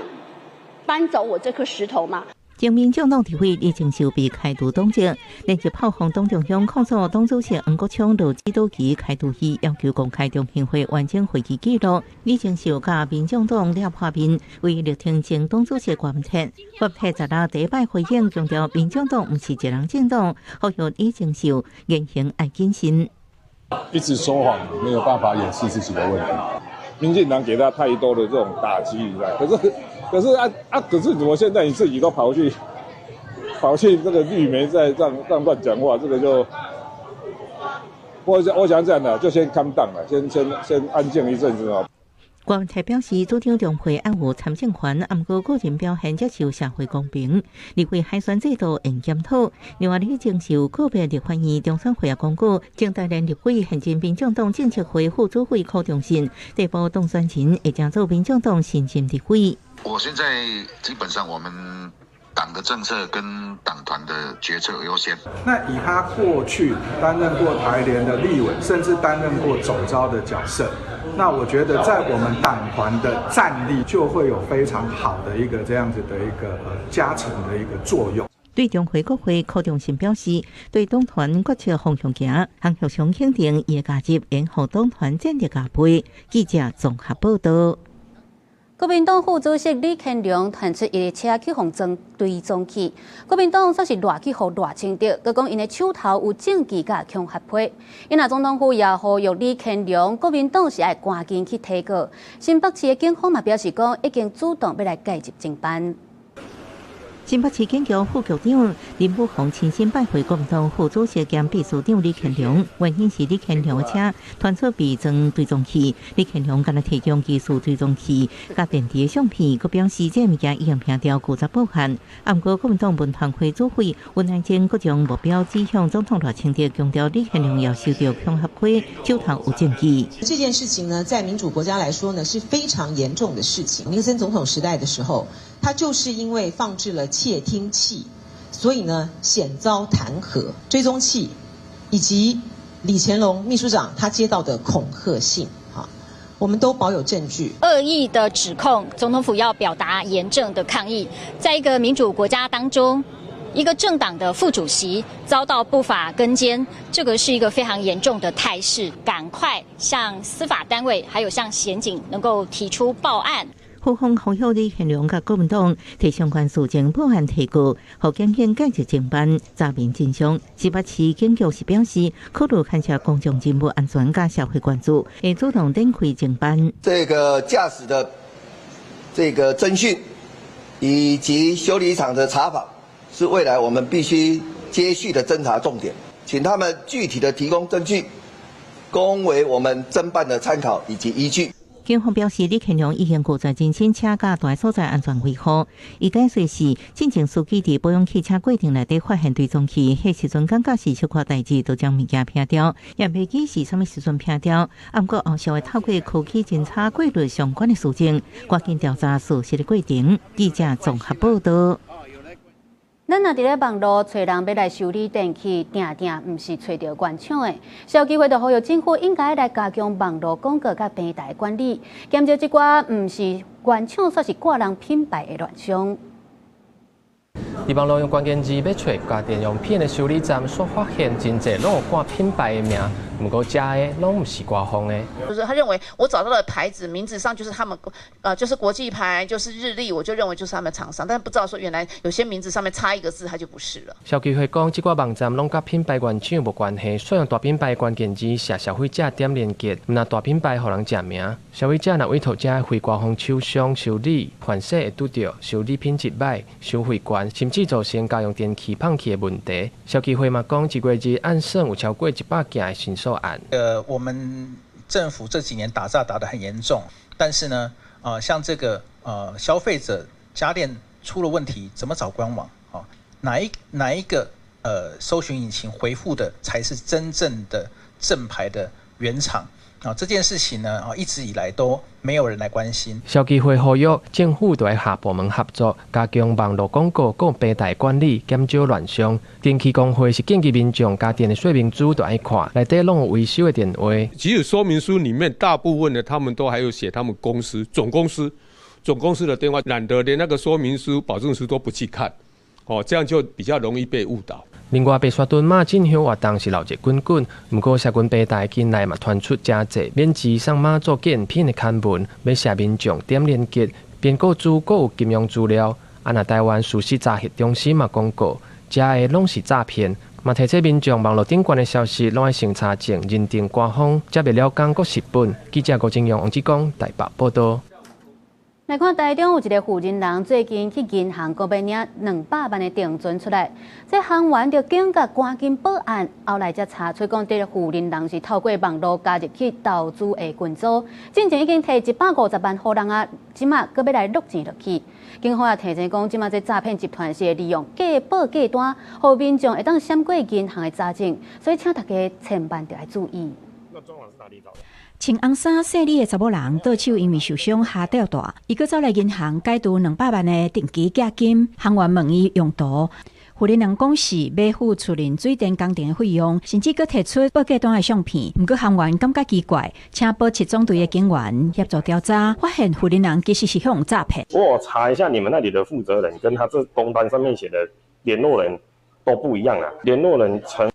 搬走我这颗石头吗？前民众党立委李钟秀被开除党籍，连日炮轰党中央控诉党主席黄国昌落指导棋开除伊，要求公开中评会完整会议记录。李钟秀佮民众党抓破面，为力挺前党主席郭文铁，郭文铁十六第一摆回应，强调民众党毋是一人政党，呼吁李钟秀言行爱谨慎。一直说谎，没有办法掩饰自己的问题。民进党给他太多的这种打击，你知道？可是怎么现在你自己都跑去这个绿媒在这样乱讲话，这个就，我想这样的，就先 calm down 了，先安静一阵子哦。郭文才表示，主张中会按有参政权，毋过个人表现接受社会公平。立委海选制度应检讨。另外，李钟秀告别立法院中选会也公告，前台联立委现任民众党政策会副主委柯忠信，递补当选人会将做民众党新任立委。我现在基本上我们党的政策跟党团的决策优先。那以他过去担任过台联的立委，甚至担任过总召的角色，那我觉得在我们党团的战力就会有非常好的一个这样子的一个加成的一个作用。对中会国会柯忠信表示，对党团决策方向行，方向上肯定伊的加入，会予党团战力加倍。记者综合报道。国民党副主席李乾龙传出伊的车去予装追踪器，国民党煞是赖去予赖清德，阁讲𪜶的手头有证据佮恐吓批。𪜶若总统府也呼吁李乾龙，国民党是爱赶紧去提告。新北市的警方嘛表示讲，已经主动欲来介入侦办。新北市警局副局长林武宏亲身拜会国民党副主席兼秘书长李乾龙，原因是李乾龙的车传出被装追踪器，李乾龙敢若提供技术追踪器、佮电池的相片，阁表示这物件已经拼掉拒绝报案。毋过国民党文传会主委温乃真阁将目标指向总统赖清德，强调李乾龙要受到恐吓批，手头有证据。这件事情呢，在民主国家来说呢，是非常严重的事情。尼克森总统时代的时候，他就是因为放置了窃听器，所以呢险遭弹劾。追踪器以及李乾龙秘书长他接到的恐吓信，哈，我们都保有证据。恶意的指控，总统府要表达严正的抗议。在一个民主国家当中，一个政党的副主席遭到不法跟监，这个是一个非常严重的态势。赶快向司法单位，还有向检警能够提出报案。府方呼吁李乾龙佮国民党提相关事情报案提告，予检警介入侦办，查明真相。新北市警局是表示，考虑牵涉公众人物安全佮社会关注，会主动展开侦办。这个驾驶的这个侦讯以及修理厂的查访，是未来我们必须接续的侦查重点，请他们具体的提供证据，供为我们侦办的参考以及依据。警方表示，李乾龙已经拒绝人身车佮蹛所在安全维护。伊解释是，进前司机伫保养汽车过程内底发现追踪器，彼时阵感觉是小可代志，就将物件撇掉，也袂记是啥物时阵撇掉。毋过后续会透过科技侦查过滤相关的事证，赶紧调查事实的过程。记者综合报道。咱若伫咧网路揣人欲来修理电器，定定毋是揣著原厂的。消基会就呼吁政府应该来加强网路广告佮平台管理，减少这寡毋是原厂，煞是挂人品牌的乱象。伫网路用关键字欲揣家电用品的修理站，煞发现真济拢有挂品牌的名，毋過食的攏毋是官方的。就是他認為我找到的牌子名字上就是他們，就是國際牌，就是日立，我就認為就是他們廠商，但不知道說原來有些名字上面差一個字，它就不是了。消基會講，這寡網站攏佮品牌原廠無關係，煞用大品牌關鍵字寫消費者點連結，毋但大品牌予人食名，消費者若委託這非官方廠商修理，凡勢會拄著修理品質䆀、收費懸，甚至造成家用電器放棄的問題。消基會嘛講，一月日按算有超過100件的申訴案。我們政府這幾年打詐打得很嚴重，但是呢，像這個消費者家電出了問題，怎麼找官網？哦，哪一個搜尋引擎回覆的才是真正的正牌的原廠？啊，這件事情呢，啊，一直以來都沒有人來關心。消基會呼籲政府著愛跨部門合作，加強網路廣告、閣平台管理，減少亂象。電器公會是建議民眾家電的說明書著愛看，內底攏有維修的電話。其實說明書裡面大部分的，他們都還有寫他們公司總公司總公司的電話，懶得連那個說明書、保證書都不去看，哦，這樣就比較容易被誤導。另外，白沙屯媽進香活動是鬧熱滾滾，毋過社群平台近來嘛傳出誠濟免錢送媽祖紀念品的刊文，欲攝民眾點連結，編個資閣有金融資料。啊，若台灣事實查核中心嘛公告，遮的攏是詐騙，嘛提醒民眾網路頂懸的消息攏愛先查證認定官方，才袂了講閣蝕本。記者郭正陽、王志剛台北報導。來看台中有一个婦人人最近去銀行，閣欲領200萬的定存出來，這行員就警覺趕緊報案，後來才查出講，這个婦人人是透過網路加入去投資的群組，進前已經提150萬予人啊，這馬閣欲來擄錢落去。警方也提醒講，這馬這詐騙集團是會利用假報價單，予民眾會當閃過銀行的查證，所以請大家千萬著愛注意。穿紅衫細膩的查某人，倒手因為受傷跤吊帶，伊閣走來銀行解除200萬的定期寄金。行員問伊用途，婦人人講是欲付厝內水電工程的費用，甚至閣提出報價單的相片。毋過行員感覺奇怪，請保七總隊的警員協助調查，發現婦人人其實是予人詐騙。我查一下你們那裡的負責人，跟他這工單上面寫的聯絡人都不一樣啊，聯絡人陳。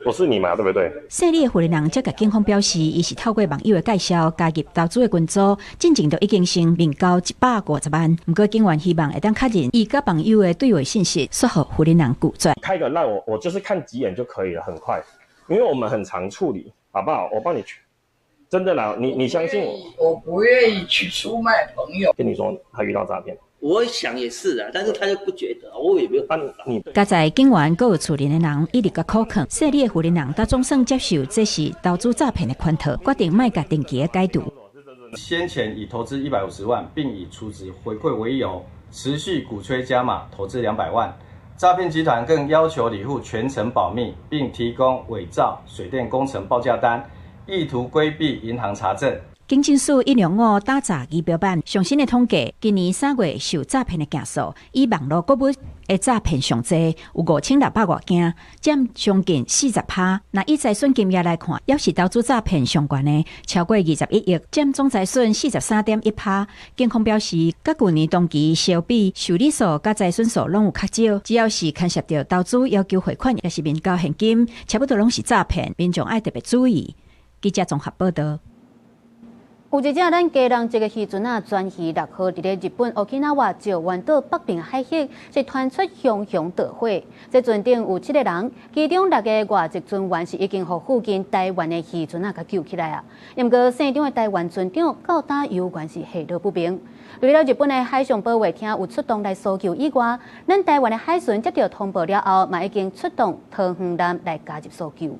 不是你嘛，對不對？細膩的婦人人則共警方表示，伊是透過網友的介紹加入投資的群組，進前就已經先面交150萬。毋過警員希望會當確認伊佮網友的對話信息，煞予婦人人拒絕。開個 LINE，我就是看幾眼就可以了，很快，因為我們很常處理，好不好？我幫你去，真的啦，你相信我？我不願意去出賣朋友。跟你說，他遇到詐騙。我想也是啊，但是他就不覺得，我也沒有辦法。佳哉警員閣有厝內的人一直共苦勸，細膩的婦人人，總算接受這是投資詐騙的圈套，決定莫共定期的解除。先前以投資150萬，並以儲值回饋為由，持續鼓吹加碼投資200萬。詐騙集團更要求里戶全程保密，並提供偽造水電工程報價單，意圖規避銀行查證。警政署105打詐儀表板上新的統計，今年3月受詐騙的件數，以網路購物的詐騙上濟，有5600外件，佔將近40%。若以財損金額來看，猶是投資詐騙上懸的，超過21億，佔總財損43.1%。警方表示，佮舊年同期相比，受理數佮財損數攏有較少。只要是牽涉著投資要求匯款，抑是面交現金，差不多攏是詐騙，民眾愛特別注意。記者綜合報導。有一隻咱基隆籍的漁船仔，鱒魚6號佇咧日本沖繩石垣島北邊海域是傳出熊熊大火。這船頂有七個人，其中六个外籍船員是已經予附近台灣的漁船仔共救起來啊。毋過現場的台灣船長到今猶原是下落不明。除了日本的海上保衛廳有出動來搜救以外，咱台灣的海巡接著通報了後，嘛已經出動桃園艦來加入搜救。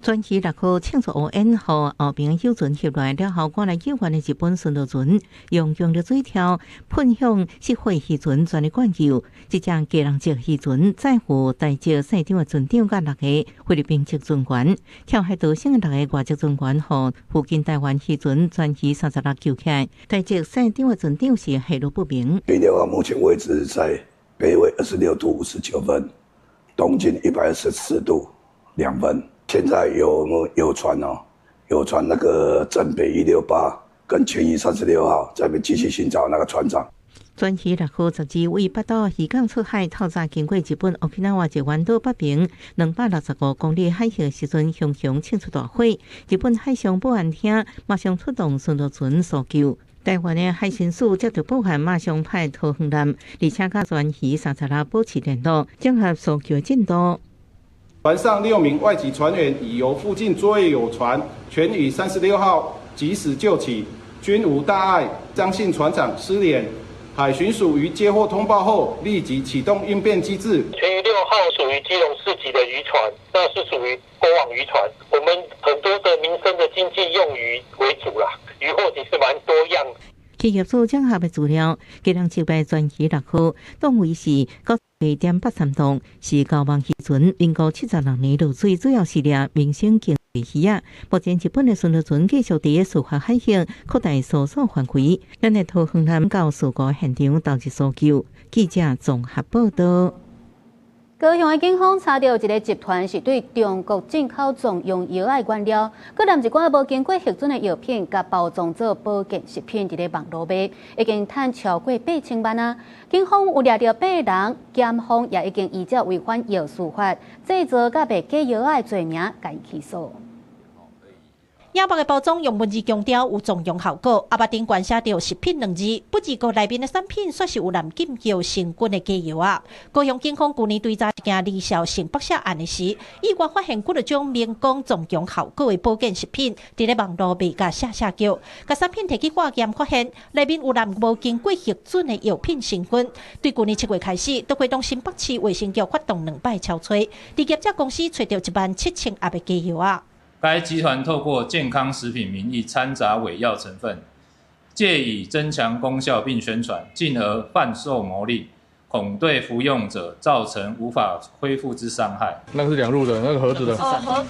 鱒魚6號衝出烏煙，予後爿遊船翕來了後，趕來救援的日本巡邏船用強力水柱噴向失火漁船，全力灌救。這隻基隆籍漁船載負台籍賽長的船長佮六个菲律賓籍船員，跳海逃生的六个外籍船員，予附近台灣漁船鱒魚36救起來。台籍賽長的船長是下落不明。 B6號目前位置在北緯26度59分，東經124度2分。現在有船哦，有船那個鎮北168跟千翼36號在那邊繼續尋找那個船長。泉漁六號12位北斗漁港出海透早經過日本沖繩丸島北邊265公里海域時陣，熊熊衝出大火。日本海上保安廳馬上出動巡邏船搜救。台灣的海巡署接到報案，馬上派桃園艦，而且佮泉漁36保持聯絡，整合搜救進度。船上6名外籍船員已由附近作業有船泉漁36號及時救起，均無大礙。張姓船長失聯。海巡署於接獲通報後，立即啟動應變機制。泉漁6號屬於基隆市籍的漁船，那是屬於勾網漁船。我們很多的民生的經濟用魚為主啦，漁獲其實蠻多樣。企業所整合的資料，基隆識別泉漁6號，當位是98.83度，是高網漁船。民國76年落水，主要是掠民生經濟魚仔。目前日本的巡邏船繼續佇事發海域擴大搜索範圍，咱的桃園艦到事故現場投入搜救。記者綜合報道。高雄的警方查著一个集團是對中國進口壯陽藥仔原料，閣含一寡無經過核准的藥品，共包裝做保健食品，佇咧網路賣，已經趁超過8000萬啊！警方有掠著八人，檢方也已經依照違反藥事法，製造佮賣假藥仔的罪名，共伊起訴。影目的包裝用文字強調有壯陽效果，啊，目頂懸寫著食品兩字，不過內面的產品煞是有濫禁藥成分的假藥仔。高雄警方舊年追查一件李少性腹瀉案的時，意外發現幾若種明講壯陽效果的保健食品，佇咧網路賣甲嚇嚇叫，共產品提去化驗，發現內面有濫無經過核准的藥品成分。對舊年7月開始，都會動新北市衛生局發動兩擺抄揣，佇業者公司揣著17000盒的假藥仔。該集團透過健康食品名義摻雜偽藥成分，借以增強功效並宣傳，進而販售牟利，恐對服用者造成無法恢復之傷害。那個是兩路的，那個盒子的，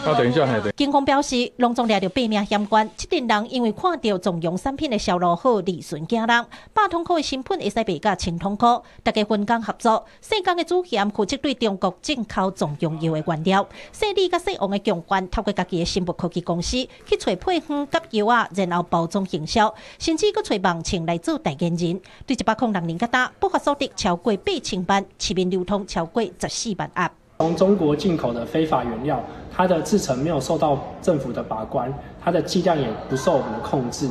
那等一下還得。警方表示，攏總掠著八名嫌犯，這陣人因為看著壯陽產品的銷路好，利潤驚人，100通箍的成本會使賣甲1000通箍，大家分工合作，姓江的主嫌負責對中國進口壯陽藥的原料，姓李佮姓王的共犯透過家己的生物科技公司去揣配方佮藥仔，然後包裝行銷，甚至閣揣網情來做代言人。對106年到今，不法所得超過8000萬，市面流通超過14萬盒。從中國進口的非法原料，它的製程沒有受到政府的把關，它的劑量也不受我們的控制，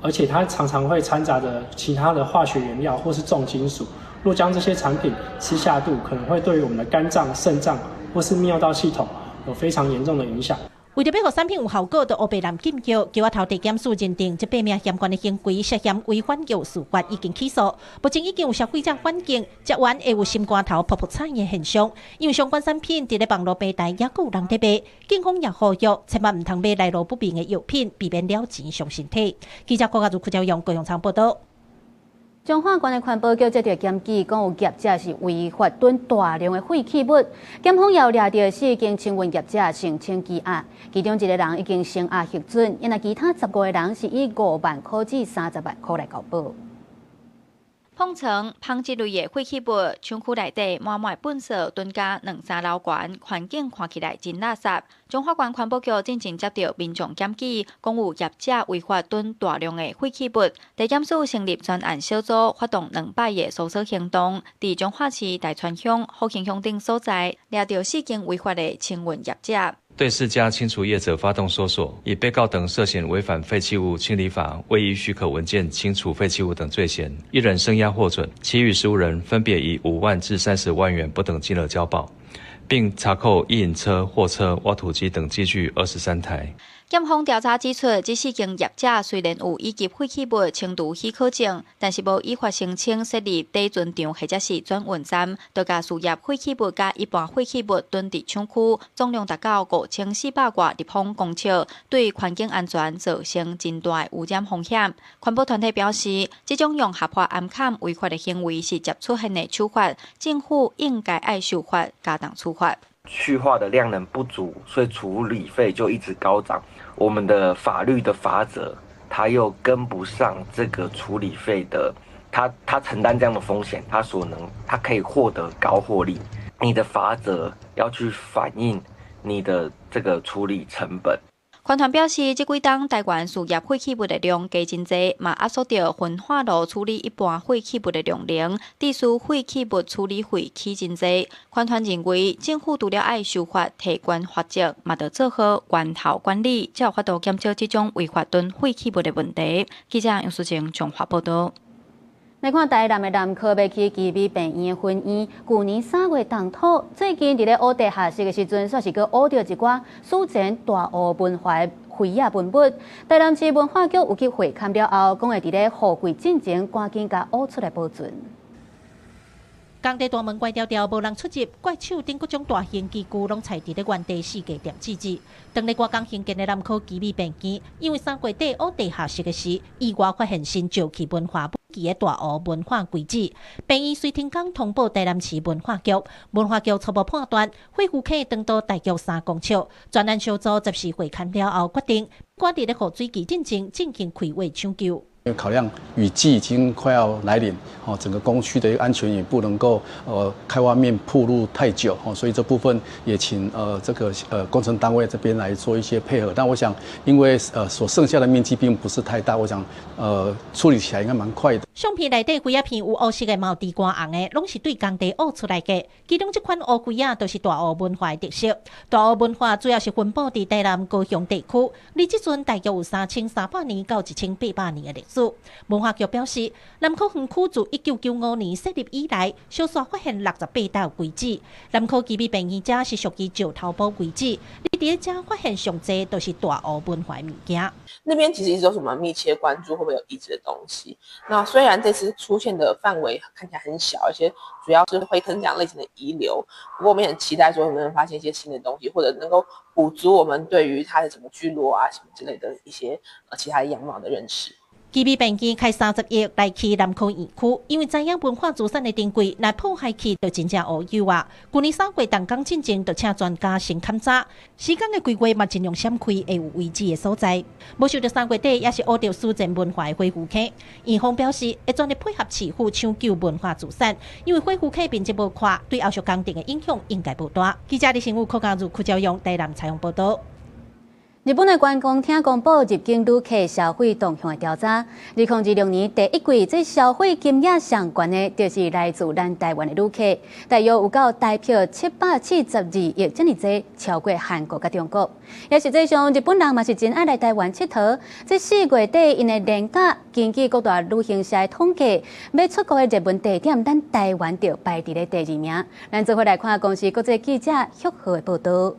而且它常常會摻雜著其他的化學原料或是重金屬。若將這些產品吃下肚，可能會對於我們的肝臟、腎臟或是泌尿道系統有非常嚴重的影響。為著欲予產品有效果，就烏白濫禁藥，橋仔頭地檢署認定這八名嫌犯的行為涉嫌違反藥事法，已經起訴。目前已經有消費者反映，食完會有心肝頭噗噗彩的現象。因為相關產品佇咧網路平台猶閣有人佇賣，警方也呼籲千萬毋通買來路不明的藥品，避免了錢傷身體。記者郭家如、柯昭陽高雄場報道。彰化縣的環保局接著檢舉，講有業者是違法囤大量的廢棄物，檢方也掠著四間清運業者申請羈押，其中一个人已經聲押核准，另外其他15個人是以5萬箍至30萬箍來交保。膨床、紡織類的廢棄物，廠區內底滿滿糞埽囤加兩三樓懸，環境看起來真垃圾。彰化縣環保局進前接著民眾檢舉，講有業者違法囤大量的廢棄物，地檢署成立專案小組，發動兩擺的搜索行動，佇彰化市大川鄉、福興鄉等所在，掠著四間違法的清運業者。對四家清除業者發動搜索，以被告等涉嫌違反廢棄物清理法、未依許可文件清除廢棄物等罪嫌，一人聲押獲准，其餘15人分別以5萬至30萬元不等金額交保，並查扣一引車、貨車、挖土機等機具23台。檢方調查指出，這四間業者雖然有以及廢棄物清除許可證，但是無依法申請設立貯存場或者是轉運站，就共事業廢棄物佮一般廢棄物囤佇廠區，總量達到5400外立方公尺，對環境安全造成真大的污染風險。環保團體表示，這種用合法頷崁違法的行為是捷出現的手法，政府應該愛修法加重處罰。去化的量能不足，所以處理費就一直高漲。我們的法律的罰則，它又跟不上這個處理費的，他承擔這樣的風險，他所能，他可以獲得高獲利。你的罰則要去反映你的這個處理成本。環團表示，這幾冬台灣事業廢棄物的量加真濟，嘛壓縮著焚化爐處理一般廢棄物的量能，致使廢棄物處理費起真濟。環團認為，政府除了愛修法提懸罰則，嘛著做好源頭管理，才有法度減少這種違法囤廢棄物的問題。記者楊淑靜綜合報導。來看台南的南科欲起奇美病院的分院，舊年3月動土，最近佇咧挖地下室的時陣，煞是閣挖著一寡史前大湖文化的廢仔文物。台南市文化局有去會勘了後，講會佇咧雨季進前趕緊共挖出來保存。工地大門關牢牢，無人出入，怪手等各種大型機具攏跣佇咧原地四界點置置。當咧外工興建的南科奇美病院，因為3月底挖地下室的時，意外發現新石器文化期的大湖文化遺址。病院隨停工通報台南市文化局，文化局初步判斷廢墟坑長度大約3公尺，專案小組十四會勘了後決定，趕佇咧雨水季進前進行開挖搶救。因為考量雨季已經快要來臨，哦，整個工區的一個安全也不能夠，開挖面暴露太久，哦，所以這部分也請這個工程單位這邊來做一些配合。但我想，因為所剩下的面積並不是太大，我想處理起來應該蠻快的。相片內底灰仔片有烏色的，嘛有地瓜紅的，攏是對工地挖出來的。其中這款烏龜仔就是大湖文化的特色。大湖文化主要是分布佇台南高雄地區，離這陣大約有3300年到1800年的歷史。文化局表示，南科園區自1995年設立以來，小煞發現68道遺址。南科奇美病院遮是屬於石頭堡遺址，你佇咧遮發現上濟都是大湖文化物件。那邊其實一直都是我們密切關注會不會有遺址的東西。那雖然這次出現的範圍看起來很小，而且主要是灰坑這樣類型的遺留，不過我們也很期待說能不能發現一些新的東西，或者能夠補足我們對於它的什麼聚落啊什麼之類的一些其他樣貌的認識。奇美病院開30億來起南科園區，因為知影文化資產的珍貴，若破壞去就真正烏有啊！舊年3月動工進前，就請專家先勘查，時間的規劃嘛盡量閃開會有遺址的所在。無想著3月底也是挖著史前文化的廢墟坑。院方表示會全力配合市府搶救文化資產，因為廢墟坑面積無闊，對後續工程的影響應該無大。記者李新武、柯家如、柯朝陽台南採訪報導。日本的觀光廳公布入境旅客消費動向的調查，2026年第一季，這消費金額上懸的，就是來自咱台灣的旅客，大約有到台票772億這麼濟，超過韓國佮中國。也實際上，日本人嘛是真愛來台灣𨑨迌。這4月底，𪜶的年假，根據各大旅行社的統計，欲出國的熱門地點，咱台灣就排佇咧第二名。咱做伙來看公視國際記者許浩的報導。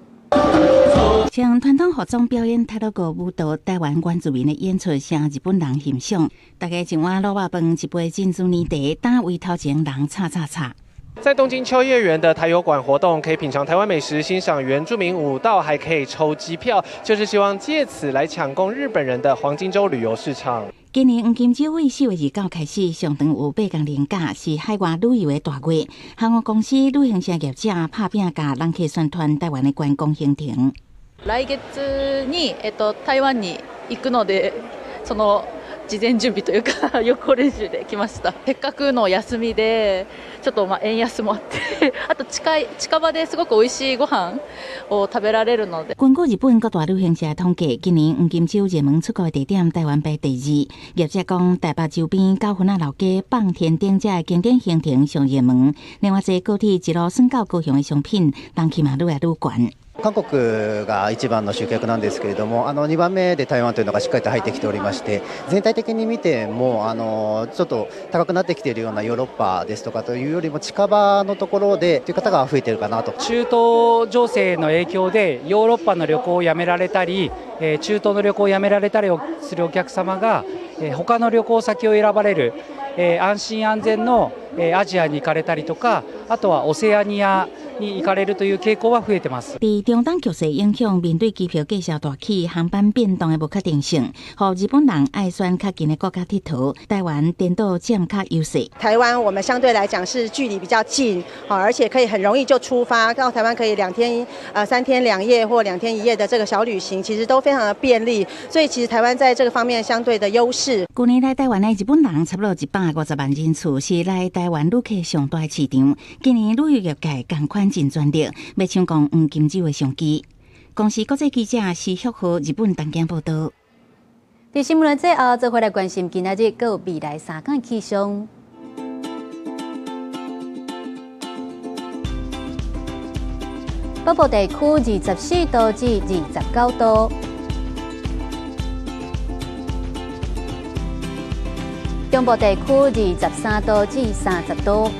像傳統服裝表演、太魯閣舞蹈、台灣原住民的演出，讓日本人欣賞。大家一碗滷肉飯，一杯珍珠奶茶，攤位頭前人吵吵吵。在東京秋葉原的台遊館活動，可以品嘗台灣美食，欣賞原住民舞蹈，還可以抽機票，就是希望借此來搶攻日本人的黃金週旅遊市場。今年黃金週為4月29開始，上長有八天連假，是海外旅遊的大月。航空公司、旅行社業者拍拚共人客宣傳台灣的觀光行程。來月に台灣に行くので、その事前準備というか予行練習で来ました。せっかくの休みで、ちょっとまあ円安もあって、あと近い近場ですごく美味しいご飯を食べられるので。根據日本各大旅行社統計，今年黃金週熱門出國地點，台灣排第二。業者講，台北周邊九份仔老街、放天燈這景點行程上熱門。另外，坐高鐵一路算到高雄的商品，人氣嘛愈來愈懸。韓國が一番の集客なんですけれども、2番目で台灣というのがしっかりと入ってきておりまして、全体的に見てもちょっと高くなってきているようなヨーロッパですとかというよりも近場のところでという方が増えているかなと。中東情勢の影響でヨーロッパの旅行をやめられたり、中東の旅行をやめられたりするお客様が他の旅行先を選ばれる。安心安全のアジアに行かれたりとか、あとはオセアニアに行かれるという傾向は増えてます。佇中東局勢影響，面對機票價數大起、航班變動的不確定性，予日本人愛選較近的國家𨑨迌，台灣顛倒佔較優勢。台灣我們相對來講是距離比較近，而且可以很容易就出發到台灣，可以2天、3天2夜或2天1夜的這個小旅行，其實都非常的便利。所以其實台灣在這個方面相對的優勢。舊年來台灣的日本人差不多150萬人次，是來台灣旅客上大市場。今年旅遊業界仝款盡全力，欲搶攻黃金週的商機。公視國際記者施旭和日本東京報道。佇新聞的最後，做伙來關心今仔日閣有未來三天氣象。北部地區24度至29度，中部地區23度至30度，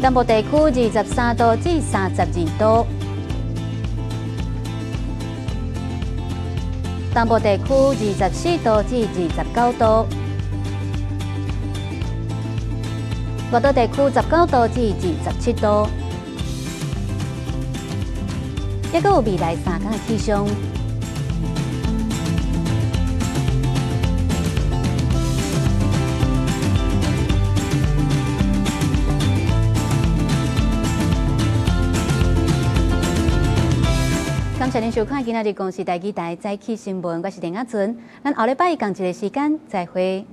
南部地區23度至32度，東部地區24度至29度。外島地區19度至27度，抑閣有未來三天氣象。感謝您收看今仔日公視台語台早起新聞，我是陳亞純，咱後禮拜仝一个時間再會。